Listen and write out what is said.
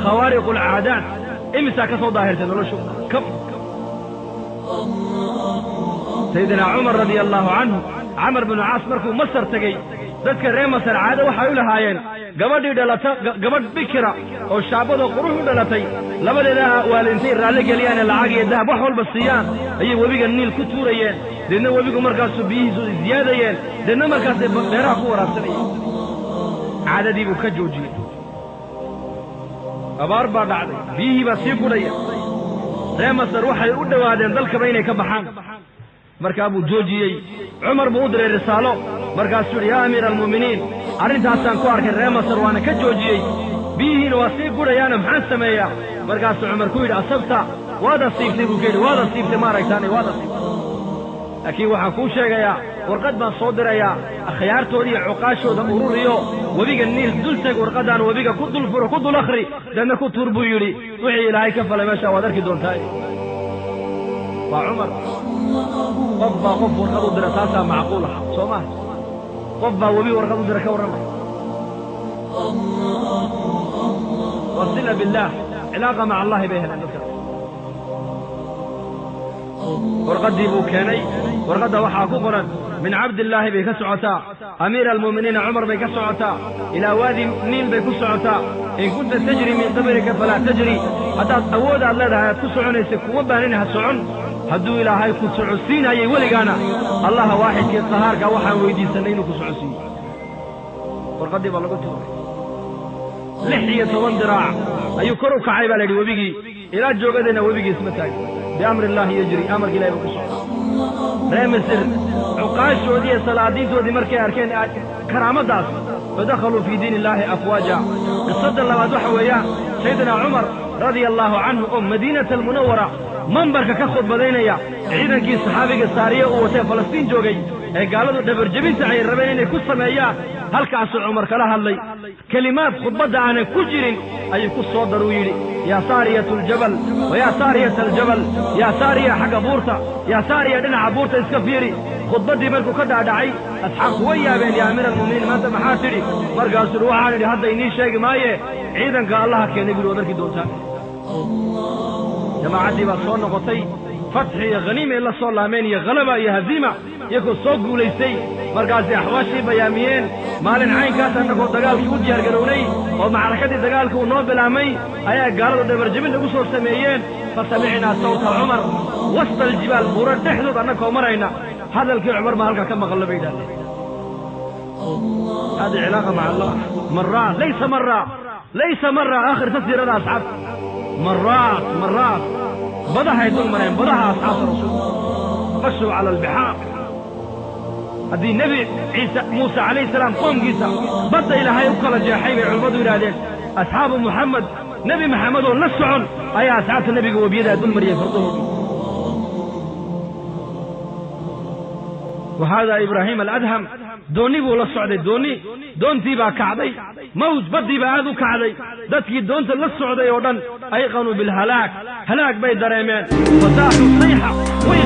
Khawaariqu alcaadaat imisaa ka soo daahirtay noloshooda? Kam? Sayidina Cumar radia allahu canhu, Camar binu Caas markuu Masar tegey, dadka reer Masar caado waxay u lahaayeen gabadhii dhalata, gabadh bikira oo shaabadoo qurux u dhalatay, labadeeda waalintay raalli geliyaane lacag iyo dahab wax walba siiyaan ayay webiga Niil ku tuurayeen. Deedna webigu markaasuu biyihiisu ziyaadayeen, deedna markaasay beeraha ku waraabsanayeen. Caadadii buu ka joojiyey. Abaar baa dhacday, biyihii baa sii gudhaya. Reer Masar waxay u dhowaadeen dalkaba inay ka baxaan. Markaa buu joojiyey. Cumar buu u diray risaalo, markaasuu yidhi: "Yaa amiira almu'miniin, arrintaasaan ku arkay reer Masar, waana ka joojiyey, biyihiina waa sii gudhayaana, maxaan sameeyaa?" Markaasuu Cumar ku yidhi: "Asabta, waad asiibtay," buu ka yidhi, "waad asiibtay, maaragtaanay, waad asiibtay. Laakiin waxaan kuu sheegayaa, warqad baan soo dirayaa, akhyaartooda iyo cuqaashooda ururiyo, webiga Niil dul teg, warqaddaan webiga ku dul furo, ku dul akhri, deedna ku tuur," buu yidhi. "Wixii Ilaahay ka falay meeshaa waad arki doontaa." Waa Cumar. Qof baa qof warqad u dira, taasaa macquul ah, soo maha? Qof baa webi warqad u dira, ka warramay. Waa sila billaah, cilaaqa maca Allahi bay heleen dadkaas. Warqaddii buu keenay. Warqadda waxaa ku qoran: min Cabdillaahi bay ka socotaa, amiira almu'miniina Cumar bay ka socotaa, ilaa waadi Niil bay ku socotaa. In kunta tajri min qabrika falaa tajri. Haddaad awood aad leedahay aad ku soconaysa, kuma baanin, ha socon. Hadduu Ilaahay ku socodsiinayay weligaana, Allaha waaxidkii qahaarka waxaan weydiisannay inuu ku socodsiiyo. Warqaddii baa lagu tuuray. 16 diraac ayuu kor u kacay baa la yidhi webigii. Ilaa joogadayna webigii isma taagin. Biamri illaahi yajri, amarka Ilahay buu ku socdaa. Reer Misir cuqaashoodii iyo salaadiintoodii markay arkeen karaamadaas, fadakhaluu fii diin illaahi afwaaja. Qisadda labaad waxa weeyaan Sayidina Cumar radia allahu canhu oo Madiinata Almunawara mambarka ka khudbadaynaya, ciidankii saxaabiga Saariye uu watee Falastiin joogay ee gaaladu dhabarjebinta ay rabeen inay ku sameeyaan, halkaasuu Cumar kala hadlay. Kelimaad khudbadda aanan ku jirin ayuu ku soo daruu yidhi: "Yaa saariyatu aljabal, wa yaa saariyata aljabal, yaa saariya xagga buurta, yaa saariya dhinaca buurta iska fiiri." Khudbaddii markuu ka dhaadhacay, asxaabtu way yaabeen. "Yaa amiira almu'miniin, maanta maxaa tidhi?" Markaasuu uhi: "Waxaan idhi hadda inii sheegi maaye, ciidanka Allaha keenay buri, waad arki doontaan." Jamaacaddii baa soo noqotay, fatxi iyo khaniimay la soo laameen iyo khalaba iyo haziima, iyagoo soo guulaystay. Markaasay axwaashii bayaamiyeen: "Maalin caynkaas annagoo dagaalkii u diyaargarownay oo macrakadii dagaalka uu noo bilaabmay ayaa gaaladu dhabarjebin nagu soo sameeyeen. Fa samicnaa sawta Cumar wasta aljibaal, buuro dhexdood annagoo marayna hadalkii Cumar baa halkaa ka maqallo," bay yidhahdeen. Hadi cilaaqa maca Allah. Maraat, laysa mara, laysa mara, akhirta siirada asxaabta, maraat maraat badahay dul mareen, badaha asxaabta rasuulka, mashuu cala albixaar. Haddii Nebi Ciise Muuse calayhi salaam qoomkiisa badda Ilaahay u kala jeexay, bay culimmadu yidhahdeen, asxaabu Muxamed, Nebi Maxamed oo la socon ayaa asxaabta nebiga webiyadaa dul mariyay fardahoodii. Wa haadaa Ibraahim Aladham doonni buu la socday, doonni, doontii baa kacday, mawj baddii baa aad u kacday. Dadkii doonta la socday oo dhan ayqanuu bilhalaag, halaag bay dareemeen. Fasaaxu sayxa way